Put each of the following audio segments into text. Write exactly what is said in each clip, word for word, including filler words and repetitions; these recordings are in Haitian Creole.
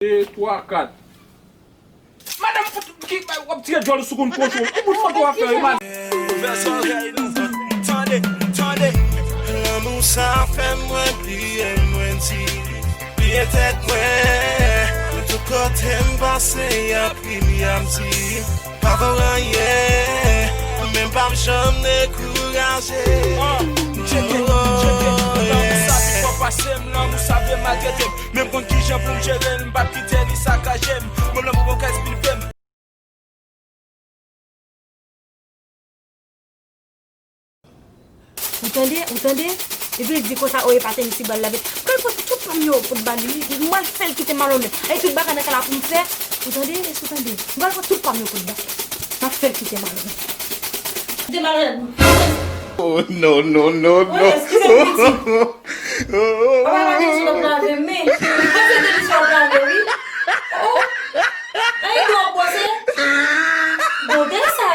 de, twa, kat. Madanm, fout, ki, w ap tire djòl sou konn kochon. Ou bout foto w ap fè, wi, madanm. Ouvè zòrèy nou, tande, tande. Lanmou sa fè mwen bliye, mwen di, bliye tèt mwen. Tout kote m pase, y ap ri m, y ap di, pa vo anyen, men m p ap janm dekouraje. Tcheke, tcheke, lanmou sa pi fò pase m, lanmou sa vle maltrete m. Men m konn kijan pou m jere l, m p ap kite li sakaje m. Menm lè m pran kay spilve m. Ou tande, ou tande? Epi l di konsa, o, e pa tenis li ba l la, men m pral pran tout pa m yo pou l ba li, wi. M pral fè l kite malonèt. Ay, tout bagay nan kay la pou m fè. Ou tande? Èske w tande? M pral pran tout pa m yo pou l ba l. M ap fè l kite malonèt. Kite malonèt. Oh, no, no, no, no. Eskize m, pitit. Papa, pa gen sou lòt lave, men. Mwen se depi sou lòt lave, wi. Oh. Ay, dlo ap bwose. Bon, de sa.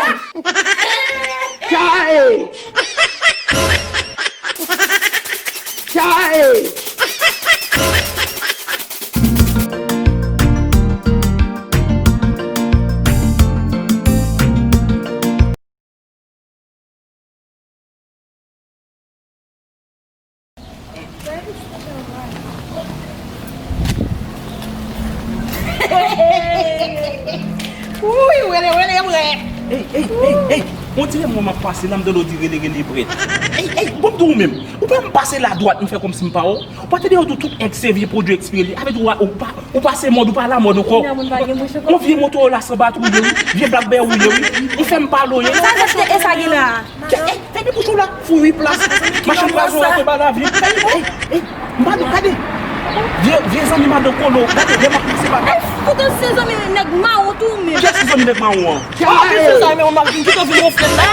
Chai! Chai! Wi, wele, wele, wele. Ey, ey, ey, ey. On dirè mwen m ap pase la, m tande w di rele, rele prè. Ey, ey, bon, m di w menm. Ou pa m pase la dwat, m fè kòmsi m pa wè w. Ou pa tande yo di w tout èg se vye pwodui ekspire li. Avè di w, ou pa, ou pase mòd, ou pa alamòd ankò. Yon vye Motorola san batri ou ye, wi. Vye BlackBerry ou ye, wi. Ou fè m pale w ye. Sa zèste e sa gen la? Ey, fèmen bouch ou la. Fou wi plas. Machann pwason an tonbe a lavi. Ey, ey, madan, gade. Vye, vye zanmi madan Kolo. Gade, lè m ap pase pa. Ey, poutan se zanmi nèg mawon tou menm. Kiyès ki zanmi nèg mawon an? An plis se sa, men w mal vin, ki te vin wonfle la.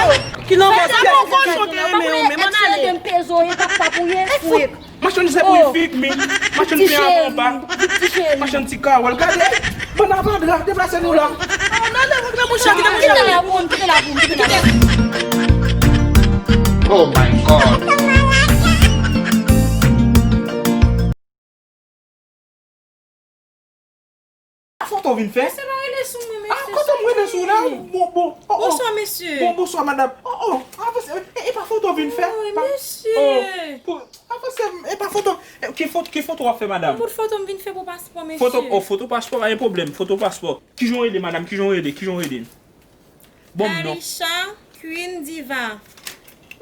Ki lanmò sa? Fè sa pou kochon te renmen w, men m ale. M peze w, e tap tap ou ye, fou. Machann zèb wi fik mi. Machann pen avan anba. Machann ti kawòl. Gade. Bann avandra, deplase nou la. Oh, non, non, non, mouche, kite mouche. Kite la pou m, kite la pou m, kite la pou m. Oh my God. A foto w vin fè? Mesye pa rele sou mwen, mesye. A, kote m rele sou w la? Bon, bon. Oh, oh. Bonswa, mesye. Bon, bonswa, madanm. Oh, oh. A, mesye, e, e pa foto w vin fè? Wi, mesye. Oh, pou, a, mesye, e pa foto. E, ki foto, ki foto w ap fè, madanm? Yon bout foto m vin fè pou paspò, mesye. Foto, oh, foto paspò, pa gen pwoblèm. Foto paspò. Kijan w rele, madanm? Kijan w rele? Kijan w rele? Bon, non. Alisha Queen Diva.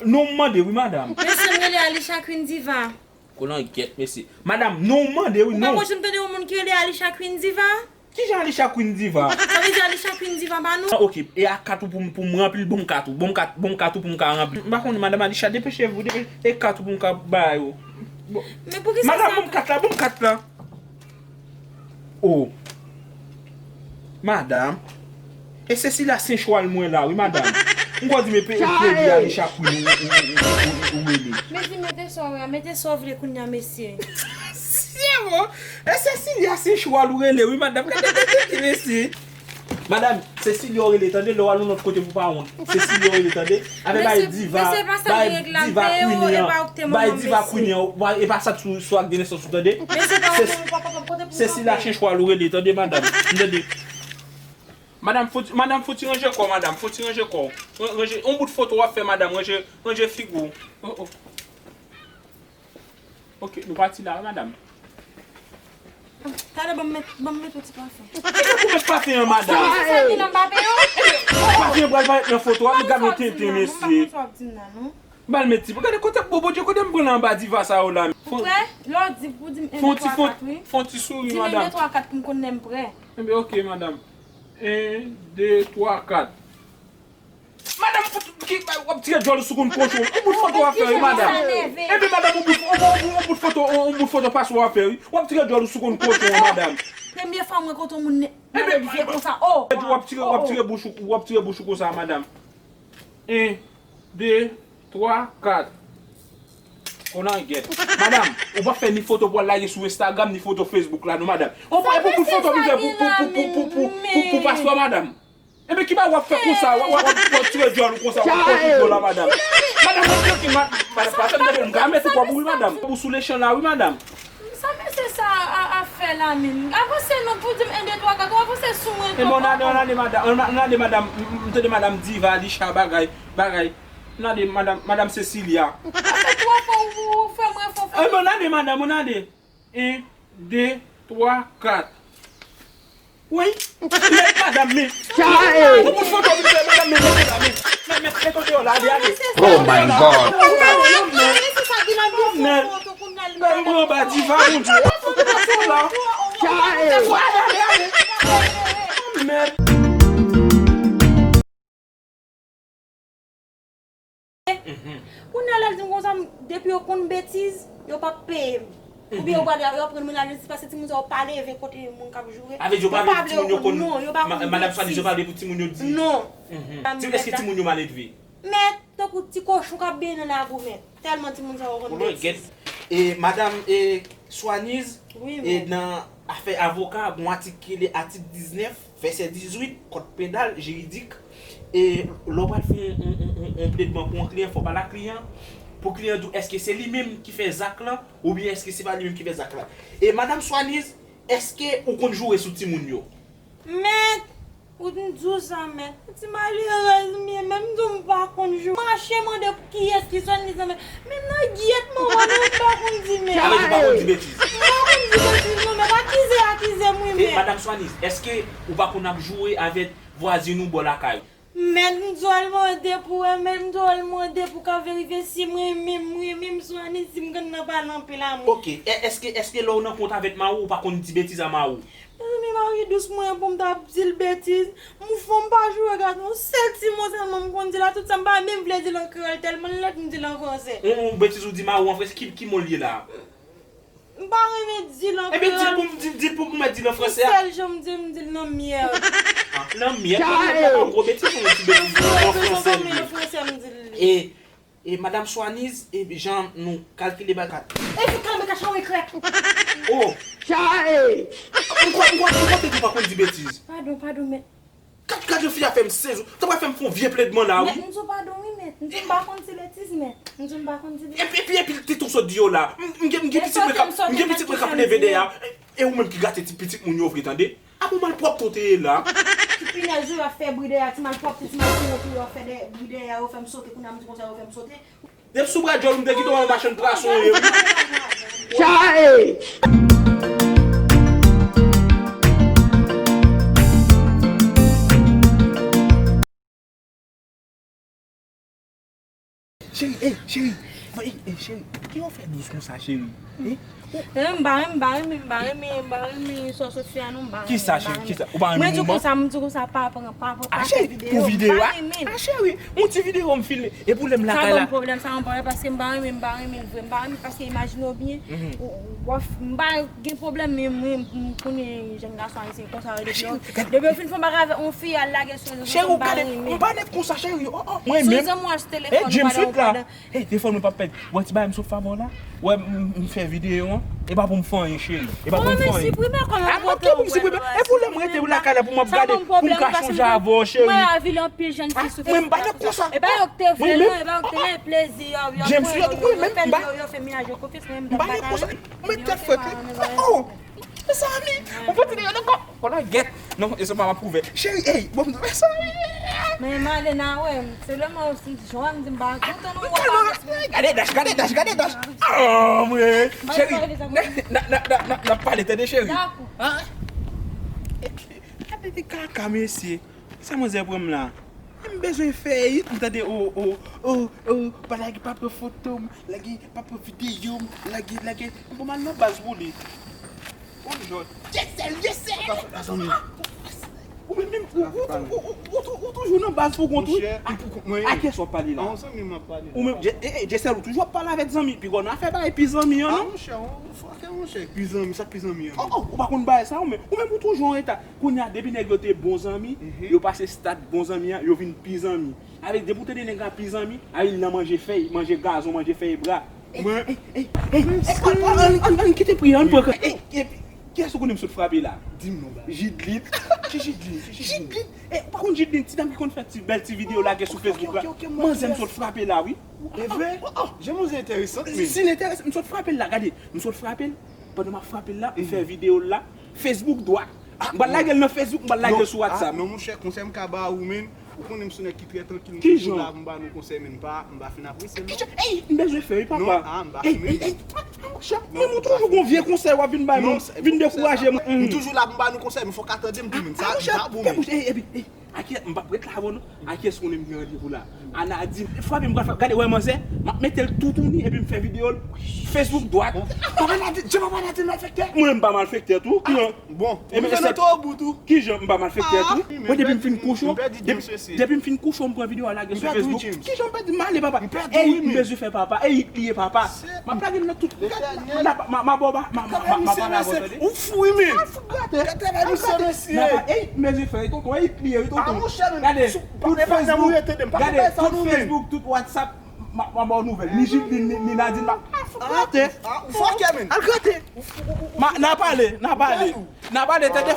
Non, m mande, wi, madanm. Mesye, m rele Alisha Queen Diva. Kolangyèt, mesye. Madanm, non, w mande wi, non. Ou pa janm tande yon moun ki rele Alisha Queen Diva? Kijan Alisha Queen Diva? Sa vle di Alisha Queen Diva pa nou? Ok, e a kat ou pou m, pou m ranpli l, bon kat ou, bon kat, bon kat ou pou m ka ranpli. M pa konnen, madanm Alisha, depeche vou, depeche, e kat ou pou m ka bay ou. Bon. Men poukisa madanm, sa bon kat la, bon kat la. Oh. Madanm. E se sila Senchwal mwen la, wi, madanm. M kwè di, men pe, pe di Alisha Queen ou, ou, ou, ou, ou, ou rele. Mezi, mete sa w, mete sa w vle kounye a, mesye. Sye, bon. E se sila Senchwal ou rele, wi, madanm. Gade, gade, gade, mesye. Madanm, se sila w rele, tande, lè w al yon lòt kote pou pa wont. Se sila w rele, tande. Avè bay diva, bay diva Queen an. Bay diva Queen an. E pa sa sou, sou ak de nesans ou, tande. Se sila Senchwal ou rele, tande, madanm. M tande. Madanm, fò ti, madanm, fò ti ranje kò w, madanm, fò ti ranje kò w. Ran-, ranje, yon bout foto w ap fè, madanm, ranje, ranje figi w. Oh, oh. Ok, nou pati la, wi, madanm. Talè, ban m met, ban m met yon ti pafen. Ki fè pou met pafen an, madanm? Sa ki nan pafen yo? Pafen an pral parèt nan foto a, nou gade yon tenten, mesye. M pa konn sa w ap di m nan, non. M pral met ti, gade kote, bon, Bondye, kote m pran nan anba diva sa yo la? Ou prè? Lè w di, pou di m en, de, twa, kat, wi. Fè yon ti souri, madanm. Di m en, de, twa, kat pou m konn lè m prè. Enben, ok, madanm. En, de, twa, kat. Madanm, fout, ki, w ap tire djòl sou konn kochon. Yon bout foto w ap fè, wi, madanm. Epi, madanm, yon bout, yon, yon, yon bout foto, yon, yon bout foto paspò w ap fè, wi. W ap tire djòl sou konn kochon, madanm. Premye fwa mwen kote yon moun nèg vye konsa. Oh! W ap tire, w ap tire bouch ou, w ap tire bouch ou konsa, madanm. En, de, twa, kat. Kolangyèt. Madanm, ou pa fè ni foto pou al lage sou Instagram, ni foto Facebook la, non, madanm. Ou pa, e pou, pou foto m fè pou, pou, pou paspò, madanm. Enben, ki bagay w ap fè konsa, w ap, w ap, w ap tire djòl ou konsa, w ap pòche djòl la, madanm. Madanm, mwen tranke, ma-, madanm, pa fè m tande, m ka met ou kòb ou, wi, madanm. Ou sou lechan la, wi, madanm. Sa mesye sa a, a Fè la menm. Avanse non, pou di m en, de, twa, kat, ou avanse sou mwen. E bon, n ale, n ale, madanm, n ale, madanm, m, m tande madanm Diva, Licha, bagay, bagay. N ale, madanm, madanm Cecilia. Sa fè twa fwa ou, ou fè mwen fò. E bon, n ale, madanm, n ale. En, de, twa, kat. Woy, men madanm, men. Ou pou foto vin fè madanm, men, men, men, men, men, men, men, kote yo la, ale, ale. Oh my God. Men, men, m pran ba Diva, Bondye. Foto sou la. Ale, ale, ale. Men. Kounye a la, l di m konsa, depi yo konn betiz, yo p ap peye m. Oubyen yo pral, yo ap rann mwen la jistis paske timoun sa yo pa leve kote moun k ap joure. Avè di yo pa vle pou timoun yo konn, non, yo pa konn betiz. Madanm Swanis, yo pa vle pou timoun yo di. Non. Ti, èske timoun yo mal elve? Mèt, tankou ti kochon k ap benyen nan lakou, mèt. Tèlman timoun sa yo konn betiz. E madanm, e, Swaniz, e nan afè avoka, gon atik ki rele atik diznèf, vèsè dizuit, kòd penal, jiridik. E lè w pral fè yon, yon, yon, yon, yon pledman pou yon kliyan, fò w pale ak kliyan, pou kliyan di w èske se li menm ki fè zak lan, oubyen èske se pa li menm ki fè zak lan. E madanm Swaniz, èske ou konn joure sou timoun yo? Mèt, ou t di w sa, mèt. Ou ti malerèz m ye, mèt, m di w m pa konn joure. Mache mande kiyès ki Swaniz lan, mèt. Menm nan gyèt manman nou, m pa konn di, mèt. Sa vle di ou pa konn di betiz? M pa konn di betiz, non, mèt. Akize, akize m, wi, mèt. E madanm Swaniz, èske ou pa konn ap joure avèk vwazin ou bò lakay ou? Mèt, m t al mande pou wè, mèt, m t al mande pou ka verifye si mwen menm, mwen menm Swaniz, si m konn nan pale anpil a mwen. Ok, e, èske, èske lè w nan kont avèk mari w, ou pa konn di betiz a mari w? Mezanmi, mari dous mwen pou m ta ap di l betiz. M fò m pa joure, gade, yon sèl ti mo sèlman m konn di la, tout sa m pa menm vle di l an kreyòl tèlman l lèd, m di l an fransè. Yon, yon betiz ou di mari w an fransè, ki, ki mo l ye la? M pa renmen di l an kreyòl. Ebyen, di l pou m, di, di l pou m mèt di l an fransè a. Yon sèl jan m di l, m di l nan myèd. Ah, nan myèd? Nan myèd la pa yon gwo betiz, yon ti betiz an fransè li ye. An fransè m di l li. E, e madanm Swaniz, e jan nou kalkile bagay. E se kalme kachon e krèk. Oh! Chae! M kwè, m kwè, m kwè te di w pa konn di betiz. Padon, padon, mèt. Gad, gad yon fi a fè m sezi. Ou ta pral fè m fè yon vye pledman la, wi. Mèt, m di w padon, wi, mèt. M di m pa konn di betiz, mèt. M di m pa konn di betiz. Epi, epi, epi, ti tou sòt di yo la. M, m gen, m gen pitit mwen k ap, m gen pitit mwen k ap leve dèyè a. E, e ou menm ki gate ti pitit moun yo vre, tande. A bon malpwòpte w te ye la. Ti pinèz yo, y ap fè bri dèyè a, ti malpwòpte, ti malpwòpte yo ap fè dè-, bri dèyè a, yo fè m sote, kounye a m di konsa, yo fè m sote. Depi sou bra djòl ou m te kite w yon machann pwason ou ye wi. Chae! Cheri, ey, cheri. Ey, ey, cheri. Ki w fè dous konsa, cheri? Eh? Eh, m pa renmen, m pa renmen, m pa renmen, m pa renmen sa w sot fè a non, m pa renmen. Kisa, cheri? Kisa? Ou pa renmen moman? Mwen di konsa, m di konsa, pa pran, pa pran, pa fè videyo. Ah, cheri, pou videyo a? M pa renmen. Ah, cheri, yon ti videyo m filme. E pou lè m lakay la. Sa pa yon pwoblèm, sa pa yon pwoblèm, paske m pa renmen, m pa renmen vre, m pa renmen, paske imajine w byen, ou, w ap, m pa gen pwoblèm, men mwen, m konnen jèn gason ayisyen konsa yo, depi yo, depi yo fin fè yon bagay avèk yon fi, al lage sou rezo sosyo, m pa renmen. Cheri, ou gade, m pa nèt konsa, cheri. Oh, oh, mwen menm. Sou rezo m achte telefòn, ou pa wè w pèdi. Hey, telefòn mwen p ap pèdi. Wè ti bagay m sot fè avè w la. Wè m, m fè videyo an. E pa pou m fè anyen, cheri. E pa pou m fè anyen. Ah, m p ap gen pou m siprime. E pou lè m rete lakay la pou m ap gade, pou m ka chonje avè w, cheri. Mwen avili anpil jèn fi sou Facebook. Mwen m pa nèt konsa. E pa yo k te vle l non, e pa yo k te vle l, plezi yo, yo pran yo, yo fè l, yo, yo fè mennaj yo konfyans, men m t ap batay. Mwen tèt frèt wi. Oh! Mezanmi, ou pote de yo nan kò. Konan gèt. Non, e se pa m ap pwouve. Cheri, ey, bon, mezanmi. Men Malena, wè, se lè mwen osi, jan m di m pa kontan non, wè pa. Gade Dash, gade Dash, gade Dash. Oh, mwen. Cheri, n a, n a, n a, n a, n ap pale, tande, cheri. Dakò. Hein? Gade de kaka, mesye. Sa manzè pran m la. M bezwen fè it, m tande, oh, oh, oh, oh, pa lage, pa pran foto m, lage, pa pran videyo m, lage, lage. Bon, m al nan baz pou li. Bon, jòt. Jesèl, Jesèl! Ou menm, ou, ou, ou toujou nan baz pou kont, wi. Monchè, m pou kont mwen. A kiyès w ap pale la? A yon zanmi m ap pale la. Ou menm, Je-, eh, eh, Jesèl, ou toujou ap pale avèk zanmi. Pi gò nan afè bagay, pi zanmi an, non? Ah, monchè, on fòkè, monchè, pi zanmi, sa k pi zanmi an? Oh, oh, ou pa konn bagay sa, ou menm, ou menm, ou toujou an reta. Kounye a, depi nèg yo te bon zanmi, yo pase stad bon zanmi an, yo vin pi zanmi. Avèk depi w tande nèg la pi zanmi, a li nan manje fèy, manje gazon, manje fèy bwa. Ey, ey, ey, ey, ey, ann, ann, ann kite pri, ann pran. Ey, ey, kiyès ou konnen m sot frape la? Di m non, baz. Jidlin. Ki Jidlin? Ki Jidlin? Jidlin. Ey, ou pa konn Jidlin, ti dam ki konn fè ti, bèl ti videyo lage sou Facebook la? Manzè m sot frape la, wi. E vre? Jan manzè enteresan, men. Si l enteresan, m sot frape l la, gade. M sot frape l. Pandan m ap frape l la, m fè videyo l la, Facebook dwat. M pral lage l nan Facebook, m pral lage l sou WhatsApp. Non, monchè, konsèy m ka ba ou, men, ou konnen m se yon nèg ki trè trankil, m toujou la pou m ba nou konsèy, men m pa, m pa fin apresye l, non. Ey, m bezwen fè, wi, papa. Non, ah, m pa fin, men. Ey, ey, ey, ah, monchè, men ou toujou gon vye konsèy w ap vin bay mwen, vin dekouraje mwen. M toujou la pou m ba nou konsèy, men fòk a tande m tou, men sa, sa bon, men. Ey, ey, ey, a kiyès, m p ap ret la avè w, non. A kiyès konnen m gen randevou la? A Nadine. Frape m pral frape. Gade, wè manzè, m ap mete l toutouni epi m fè videyo l. Facebook dwat. Papa Nadine, Dje papa Nadine malfektè? Mwen menm m pa malfektè tou. Kijan? Bon, ou rive nan to bout ou. Kijan m pa malfektè tou? Mwen depi m fin kouche, depi m fin kouche, m pran videyo a lage sou Facebook. Kijan m pèdi m ale, papa? Ey, m bezwen fè papa. Ey, li ye papa. M ap lage l nan tout. M a ba w, m a ba w, tande. Ou fou wi, men. Al fout gate. Al gate. Ey, mezye frè, tonton, ey, pliye, wi, tonton. Gade, tout Facebook, gade, tout Facebook, tout WhatsApp, m a ba w nouvèl. Ni Jidlin, ni, ni Nadine, m a, al fout gate. Ou fòkè, men. Al gate. N a pale, n a pale. N a pale, tande.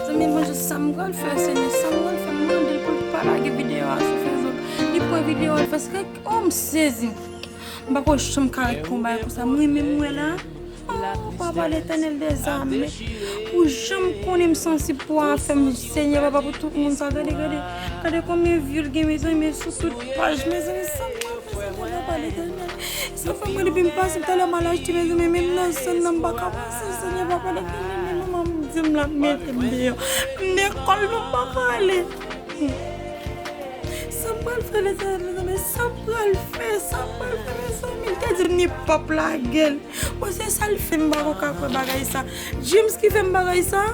Zanmi, bon, sa m pral fè, Senyè, sa m pral fè, m mande l pou l pa lage videyo a sou Facebook. Li pran videyo a, l fè se, oh, m sezi. M pa ko janm ka ret pou bay konsa. Mwen menm, mwen la. Oh, Papa Letènèl dèzame. Pou jan m konnen m sansib pou afè m, Senyè, Papa, pou tout moun sa. Gade, gade. Gade konbyen view l gen, mezanmi, sou tout paj, mezanmi, sa m pral fè, Senyè, Papa Letènèl. Sa fè mwen depi m pase talè m al achte, mezanmi, menm nan zòn nan m pa ka pase, Senyè, Papa Letènèl, men manman m di m l ap mete m deyò. M lekòl non m pa ka ale. Sa m pral fè, Letènèl, mezanmi, sa m pral fè, sa m pral fè, mezanmi, l te di m ni p ap lage l. Bon, se sa l fè m pa ko ka kwè bagay sa. James ki fè m bagay sa?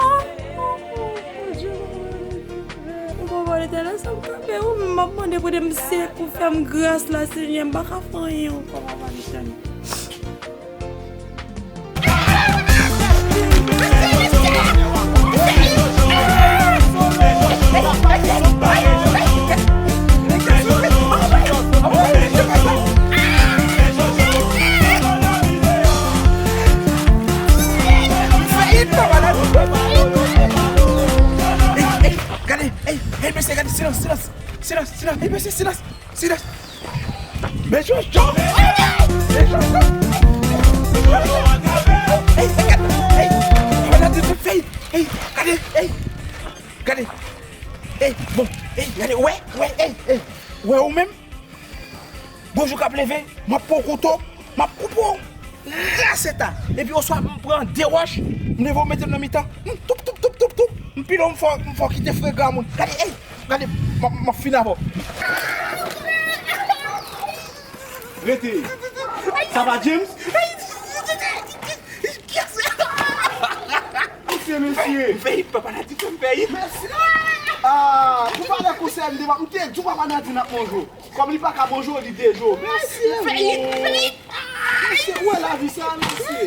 Oh, oh, oh, Bondye, oh, Bondye, oh, Papa Letènèl, sa m ka fè? Ou menm m ap mande pou de m se pou fè m gras la, Senyè, m pa ka fè anyen ankò, Papa Letènèl. Ey, ey, gade, ey, ey, mesye, gade, silans, silans, silans, silans, ey, mesye, silans, silans. Men Jojo! Men Jojo! Ey, ey, gade, ey, fè feyit, ey, gade, ey, gade, ey, bon, ey, gade, wè, wè, ey, ey, wè ou menm? Bonjou k ap leve, m ap pran w kouto, m ap koupe w ras eta. Epi oswa m pran de wòch, m leve w mete m nan mitan, m toup, toup, toup, toup, toup, m pile w, m fè w, m fè w kite fregan moun. Gade, ey, gade, m ap, m ap fin avè w. Rete. Sa va, James? Mesye, mesye. M fè hit, papa Nadine fè m fè hit. Mesye. Ah, pou pale konsèy m te, m te di w papa Nadine ap manje w. Kòm li pa ka manje w, li deje w. Mesye, fè hit, fè hit. Mesye, ou wè lavi sa, mesye.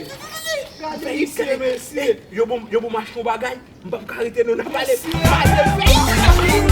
Gade misye, mesye. Yo bon, yo bon, m achte yon bagay. M p ap ka rete non, n a pale. Mesye. Pale, fè hit, fè hit.